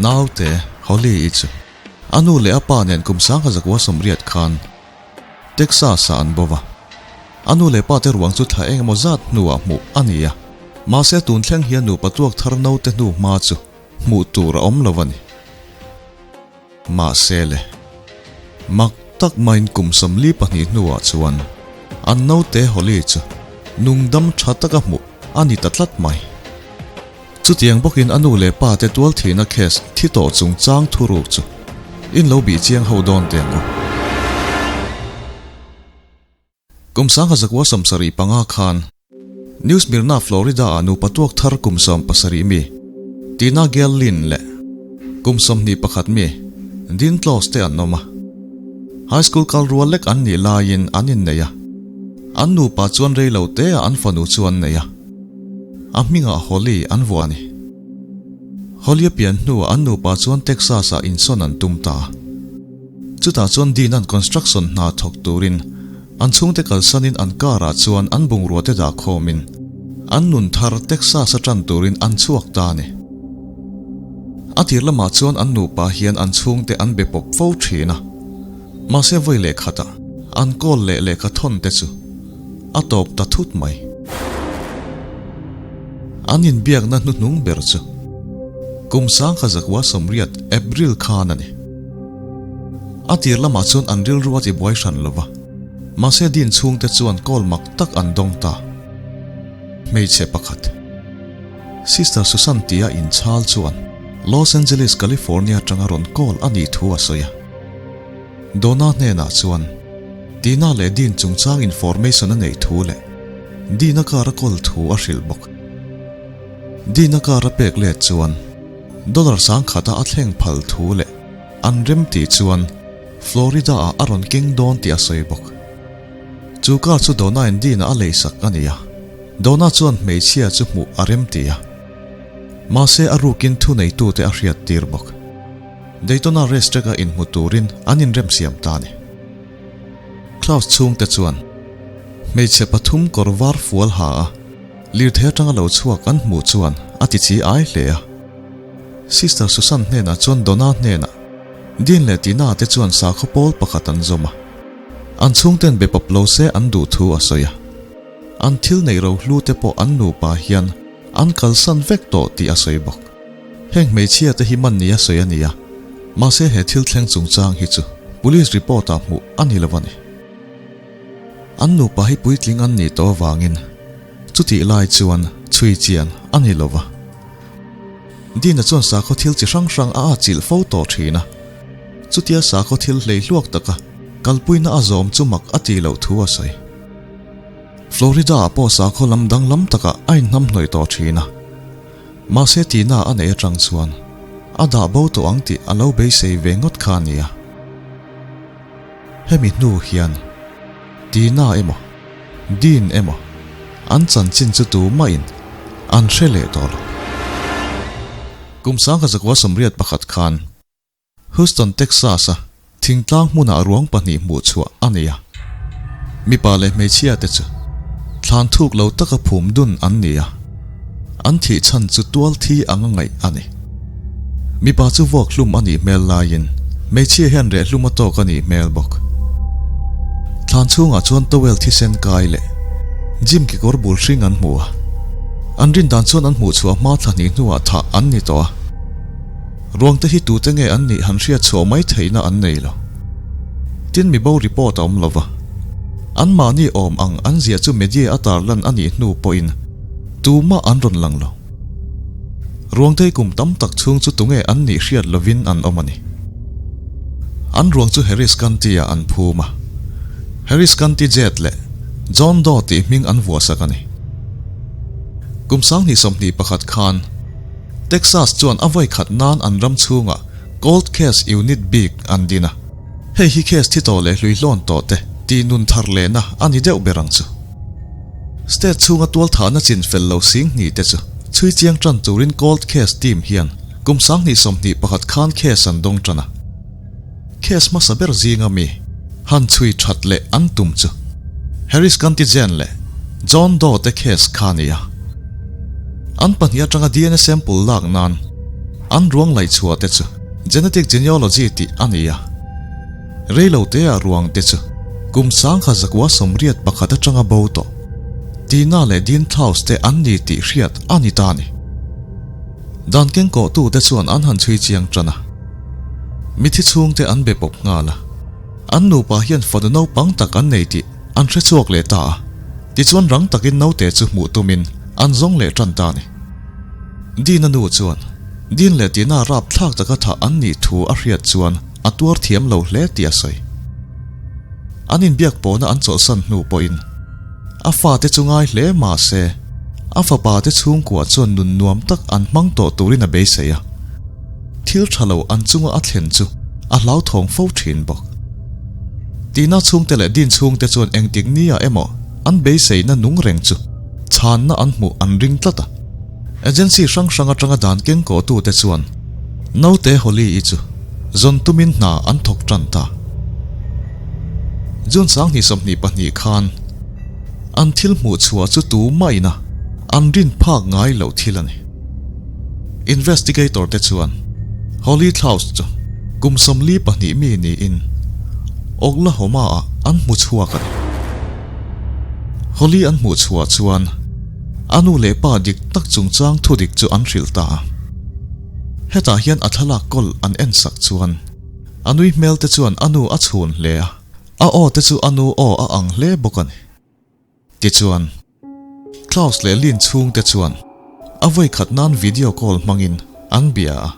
Naute, Holly-i chu a nu leh a pa nen kum 1980 khan Texas-ah an bo va. A nu leh pa te ruang chu thla eng emaw zat hnuah hmuh a ni a, mahse tun thleng hian nupa tuak thar naute hnu hma chu hmuh tur a awm lo a ni. Mahse le, mak tak maiin kum 42 hnuah chuan an naute Holly chu nungdam tha taka hmuh a ni ta tlat mai. Chutiang bawkin a nu leh pa te tual thihna case thi tawh chungchang thuruk chu in lo bih chiang ho dawn teh ang u. Kum 1975 khan New Smyrna, Florida ah nupa tuak thar kum 17 mi Tina Gail Lynn leh kum 21 mi Dean Close te an awm a. High school kal rual lek an nih laiin an innei a. An nupa chuan rei lo te ah an fanu chu an nei a. A hmingah Holly an vuah a ni. Holly a pian hnuah an nupa chuan Texas ah insawn an tum ta a. Chutah chuan Dean an construction hna thawk turin an chhungte kalsanin an car ah chuan an bungrua te dah khawmin an nun thar Texas a tan turin an chhuak ta a ni. A tir lamah chuan an nupa hian an chhungte an be pawp fo thin a, mahse vawi leh khatah an call leh lehkha thawn te chu a tawp ta thut mai. An inbiakna hnuhnung ber chu kum 1980 April khan a ni. A tir lamah chuan an rilru a ti buai hran lo va, mahse Dean chhungte chuan call mak tak an dawng ta. Hmeichhe pakhat, Sister Susan tia inchhal chuan Los Angeles, California atanga rawn call a nih thu a sawi a. Donna hnenah chuan Tina leh Dean chungchang information a neih thu leh Dean-a car a kawl thu a hrilh bawk. Dean-a car a pek let chuan dollar sangkhata a thleng phal thu leh an rem tih chuan Florida-ah a rawn keng dawn tih a sawi bawk. Chu car chu Donna-in Dean-a a leisak a ni a, Donna chuan hmeichhia chu hmuh a rem ti a. Mahse a rukin thuneitute a hriat tir bawk. Daytona race track a inhmu turin an inremsiam ta a ni. Klaus chhungte chuan hmeichhe pathum kawr var fual ha a lirthei atanga lo chhuak an hmuh chuan a ti chi ai hle a. Sister Susan hnenah chuan Donna hnenah Dean leh Tina te chuan sakhaw pawl pakhat an zawm a. An chhungten be pawp lo se an duh thu a sawi a. An thil neih rohlu te pawh an nupa hian an kalsan vek tawh tih a sawi bawk. Heng hmeichhia te hi man nia sawi a ni a, mahse he thil thleng chungchang hi chu police report ah hmuh a ni lo a ni. An nupa hi puitling an nih tawh avangin chutih lai chuan chhui chian a ni lo va. Dina chuan sakhaw thil chi hrang hrang a atchilh fo tawh thin a, chutia sakhaw thil hleihluak taka kalpuina a zawm chu mak a tih loh thu a sawi. Florida ah pawh sakhaw lam danglam takah a inhnamhnawih tawh thin a. Mahse tihna a neih atang chuan a dah bo tawh ang tih a lo beisei ve ngawt kha a nia. Hemi hnu hian tihna emaw Dean emaw an chanchin chu tumahin an hre leh tawh lo. Kum 1981 khan Houston, Texas-a thingtlang hmunah ruang pahnih hmuh chhuah a ni a. Mipa leh hmeichhia te chu thlan thuk lo taka phum dun an ni a, an thih chhan chu tual thi anga ngaih a ni. Mipa chu vuak hlum a nih hmel laiin hmeichhia hian reh hlum a tawk a nih hmel bawk. Thlan chhungah chuan towel thisen kai leh gym kekawr bul hring an hmu a, an rin dan chuan an hmuh chhuah hma thla hnih hnuah thah an ni tawh a. Ruangte hi tute nge an nih han hriat chhuah mai theihna an nei lo. Tin mi bo report a awm lo va. Anmahni awm ang an ziah chu media a tarlan a nih hnu pawhin tumah an rawn lang lo. Ruangte hi kum tam tak chhung chu tunge an nih hriat lovin an awm a ni. An ruang chu Harris County-ah an phum a. Harris County Jet leh John Doe tih hming an vuahsak a ni. Kum 2021 khan Texas chuan a vawi khat nan an ram chhungah Cold Case Unit bik an din a. Hei hi case thi tawh leh hlui hlawn tawh te tih nun thar lehna a ni deuh ber ang chu. State chhunga tualthahna chin fel lo sing hnih te chu chhui chiang tan turin Cold Case Team hian kum 2021 khan case an dawng tan a. Case hmasa ber zinga mi han chhui that leh an tum chu Harris County Jane leh John Doe te case kha a ni a. An pahnih atanga DNA sample lak nan. An ruang laih chhuah te chu genetic genealogy tih a ni a. Reilo te ah ruang te chu kum 1981 atanga bo tawh Tina leh Dean Klaus te an ni tih hriat a ni ta a ni. Dan keng kawh tu te chuan an han chhui chiang tan a. Mithi chhung te an be pawp nghal a. An nupa hian fanu naupang tak an nei tih an hre chhuak leh ta a. Tichuan rang takin naute chu hmuh tumin an zawng leh tan ta a ni. Dean-a nu chuan Dean leh Tina rapthlak taka thah an nih thu a hriat chuan a tuar thiam lo hle tih a sawi. An inbiak pawhna an chawlhsan hnu pawhin a fate chu ngai hle mah se a fapa te chhungkua chuan nun nuam tak an hmang tawh turin a beisei a. Thil tha lo an chunga a thlen chu a hlauthawng fo thin bawk. Tina chhungte leh Dean chhungte chuan engtik nia emaw an beiseina nung reng chu chhanna an hmuh an ring tlat a. Agency hrang hrang atanga dan keng kawhtute chuan naute Holly-i chu zawn tumin hna an thawk tan ta. June 2022 khan an thil hmuh chhuah chu tu maina an rin phak ngai loh thil a ni. Investigator te chuan Holly Klaus chu kum 42 mi niin Oklahoma-ah an hmu chhuak a ni. Holly an hmuh chhuah chuan a nu leh pa dik tak chungchang thu dik chu an hrilh ta a. Hetah hian a thlalak kawl an en sak chuan a nui hmel te chuan a nu a chhun hle a, a aw te chu a nu aw a ang hle bawk a ni. Tichuan, Klaus leh Lynn chhungte chuan a vawi khat nan video call hmangin an bia a.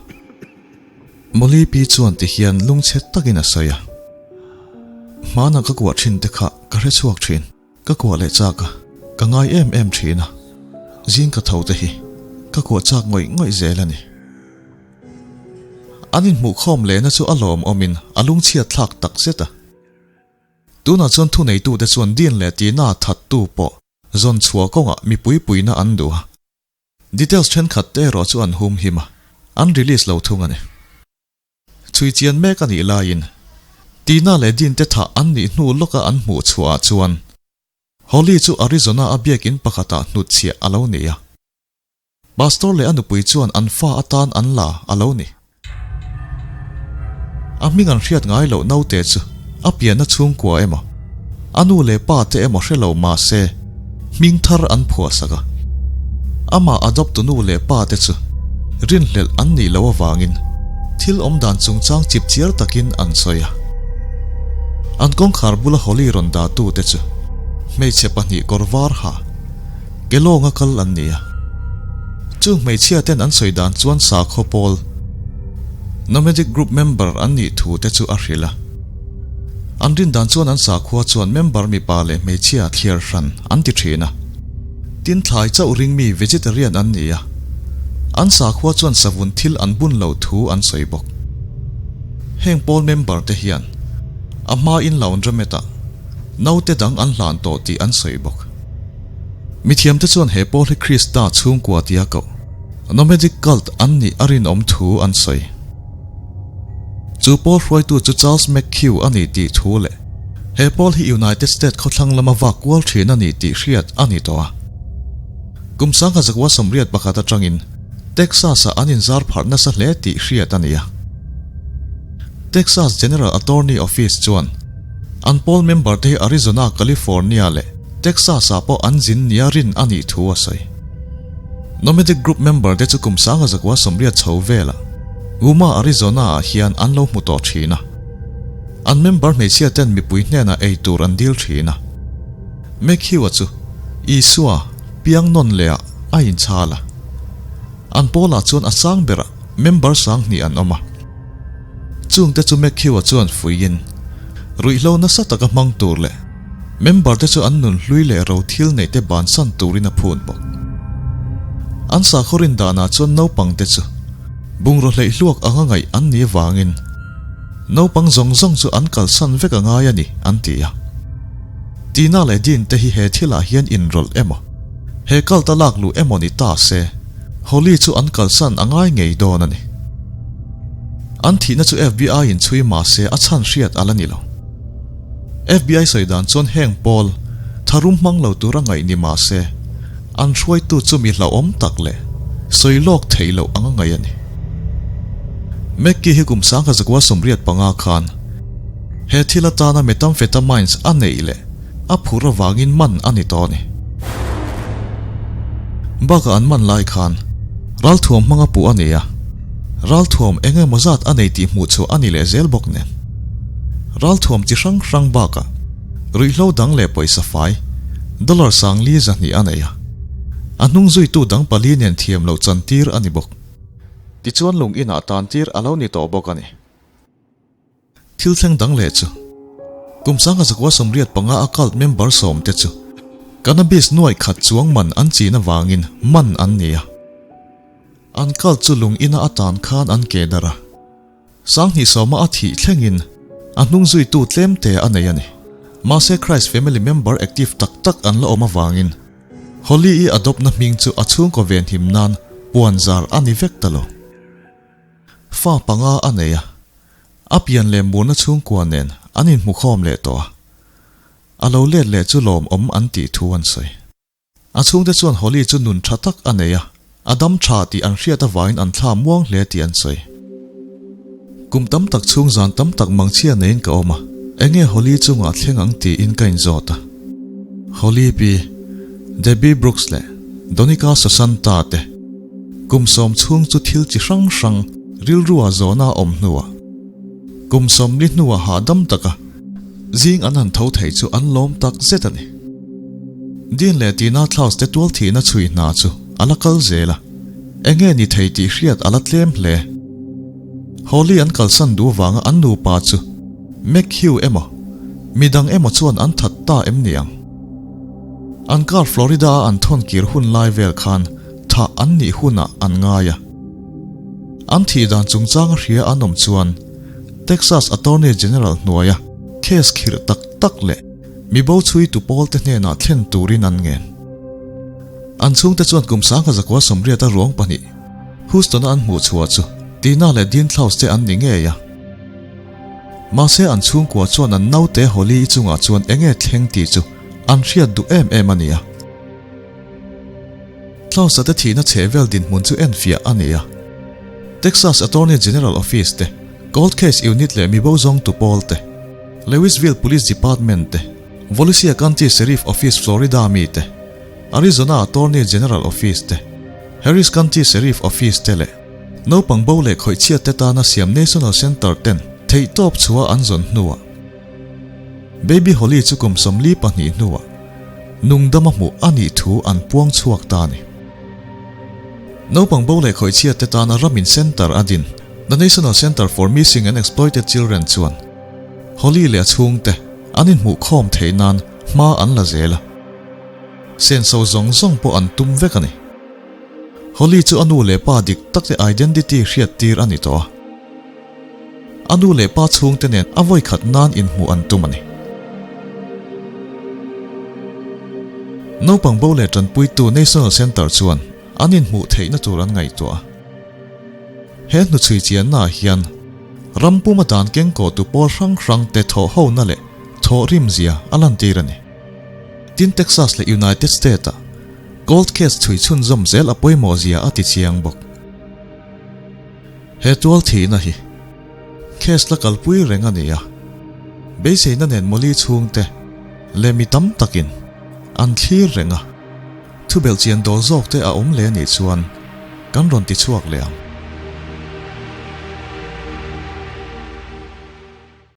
Molly pi chuan ti hian lungchhe takin a sawi a, Hmana ka kuah thin te kha ka hre chhuak thin, ka kuah leh chak a, ka ngai em em thin a, zing ka tho te hi ka kuah chak ngawih ngawih zel a ni. An inhmuhkhawm lehna chu a lawmawmin a lungchhiat thlak tak zet a. Tunah chuan thuneitute chuan Dean leh Tina thattu pawh zawn chhuah kawngah mipui puina an duh a. Details thenkhat te erawh chu an hum him a, an release lo thung a ni. Chhui chian mek a nih laiin Tina leh Dean te thah an nih hnu lawka an hmuh chhuahah chuan Holly chu Arizona a biakin pakhatah hnutchhiah a lo ni a. Pastor leh a nupui chuan an fa atan an la a lo ni. A hming an hriat ngai loh naute chu a pianna chhungkua emaw, a nu leh pa te emaw hre lo mah se hming thar an phuah sak a. Amah adopt tu nu leh pa te chu rinhlelh an nih loh avangin thil awmdan chungchang chip chiar takin an sawi a. An kawngkhar bula Holly rawn dah tu te chu hmeichhe pahnih kawr var ha Ke lawnga kal an ni a. Chung hmeichhia ten an sawi dan chuan sakhaw pawl, nomadic group member an nih thu te chu a hrilh a. An rin dan chuan an sakhua chuan member mipa leh hmeichhia thliar hran an ti thin a. Tin thlai chauh ring mi vegetarian an ni a. An sakhua chuan savun thil an bun lo thu an sawi bawk. Heng pawl member te hian a hma in laundromat ah naute dang an hlan tawh tih an sawi bawk. Mithiamte chuan he pawl hi Krista chhungkua tia koh, nomadic cult an nih a rinawm thu an sawi. Chu pawl hruaitu chu Charles McHugh a ni tih thu leh he pawl hi United States khawthlang lama vak kual thin a ni tih hriat a ni tawh a. Kum 1981 atangin Texas-ah an inzar pharh nasa hle tih hriat a ni a. Texas General Attorney Office chuan an pawl member te hi Arizona, California leh Texas-ah pawh an zin nia rin a nih thu a sawi. Nomadic group member te chu kum 1980 chho velah Yuma, Arizona-ah hian an lo hmu tawh thin a. An member hmeichhia ten mipui hnenah ei tur an dil thin a. McHugh-a chu Isua piang nawn lehah a inchhal a. An pawlah chuan a sang berah member 2000 an awm a. Chungte chu McHugh-a chuan fuiin ruihhlo nasa taka hmang tur leh member te chu an nun hlui leh ro thil neih te bansan turin a phun bawk. An sakhaw rin danah chuan naupang te chu bungraw hleih hluak anga ngaih an ni avangin naupang zawng zawng chu an kalsan vek a ngai a ni an ti a. Tina leh Dean te hi he thilah hian inrawlh emaw, he cult a lak luh emaw ni ta se, Holly chu an kalsan a ngai ngei dawn a ni. An thihna chu FBI in chhui mah se a chhan hriat a la ni lo. FBI sawi dan chuan heng pawl tharum hmang lo tura ngaih ni mah se an hruaitu chu mi hlauhawm tak leh sawi lawk theih loh anga ngaih a ni. Mackey hi kum 1985 khan he thil atana methamphetamines a neih leh a phur avangin man a ni tawh a ni. Bakah an man lai khan ralthuam hmanga puh a ni a, ralthuam eng emaw zat a nei tih hmuh chhuah a ni leh zel bawk nen. Ralthuam chi hrang hrang bakah ruihhlo dang leh pawisa fai dollar 42 a nei a, a hnung zuitu dang pali nen thiam loh chantir a ni bawk. Tichuan lung inah tantir a lo ni tawh bawk a ni. Thil thleng dang leh chu kum 1985 a cult member sawm te chu cannabis nuai khat chuang man an chin avangin man an ni a. An cult chu lung ina a tan khan an ke darh a. 2010 a thih thlengin a hnung zuitu tlem te a nei a ni. Mahse Christ family member active tak tak an la awm avangin Holly-i adopt-na hming chu a chhungkaw venhim nan puan zar a ni vek ta lo. Fa panga a nei a, a pian leh murna chhungkua nen an inhmukhawm leh tawh a, a lo let leh chu lawmawm an tih thu an sawi. A chhungte chuan Holly chu nun tha tak a nei a, a dam tha tih an hriat avangin an thla muang hle tih an sawi. Kum tam tak chhung zan tam tak mangchhia neiin ka awm a, enge Holly chungah thleng ang tiin ka inzawt a. Holly pi, Debbie Brooks leh Donica Sosanta te kum sawm chhung chu thil chi hrang hrang rilrua zawhna a awm hnuah kum 40 hnuah hahdam taka zing an han tho thei chu an lawm tak zet a ni. Dean leh Tina Klaus te tual thihna chhui hna chu a la kal zel a, enge ni thei tih hriat a la tlem hle. Holly an kalsan duh vanga an nupa chu McHugh emaw midang emaw chuan an that ta em ni ang? An car Florida a an thawn kir hun lai vel khan thah an nih hunah an ngai a. An thih dan chungchang a hria an awm chuan Texas Attorney General hnuaia case khirh tak tak leh mi bo chhui tu pawl te hnenah thlen turin an ngen. An chhungte chuan kum 1980 a ruang pahnih Houston a an hmuh chhuah chu Tina leh Dean Klaus te an ni ngei a. Mahse an chhungkua chuan an naute Holly-i chungah chuan enge thleng tih chu an hriat duh em em a ni a. Klaus-a te thihna chhehvel dinhmun chu enfiah a ni a. Texas Attorney General Office te, Cold Case Unit leh mibo zawngtu pawl te, Lewisville Police Department te, Volusia County Sheriff Office Florida mi te, Arizona Attorney General Office te, Harris County Sheriff Office te leh naupang bo leh khawihchhiat te tana siam National Center ten theihtawp chhuah an zawn hnuah Baby Holly chu kum 42 hnuah nungdama hmuh a nih thu an puang chhuak ta a ni. Naupang bo leh khawihchhiat te tana ramin center a din The National Center for Missing and Exploited Children chuan Holly leh a chhungte an inhmuh khawm theih nan hma an la zel a. Senso zawng zawng pawh an tum vek a ni. Holly chu a nu leh pa dik tak te identity hriat tir a ni tawh a. A nu leh pa chhungte nen a vawi khat nan inhmuh an tum a ni. Naupang bo leh tanpuitu National Centre chuan an inhmuh theihna tur an ngaihtuah a. He hnuchhui chiannaah hian ram puma dan kengkawhtu pawl hrang hrang te thawh hona leh thawh rimzia a lantir a ni. Tin Texas leh United State-ah cold case chhui chhunzawm zel a pawimawh zia a ti chiang bawk. He tual thihna hi case la kalpui reng a ni a, beiseina nen Molly chhungte leh mi tam takin an thlir reng a, thubelh chian dawl zawk te a awm leh anih chuan kan rawn ti chhuak leh ang.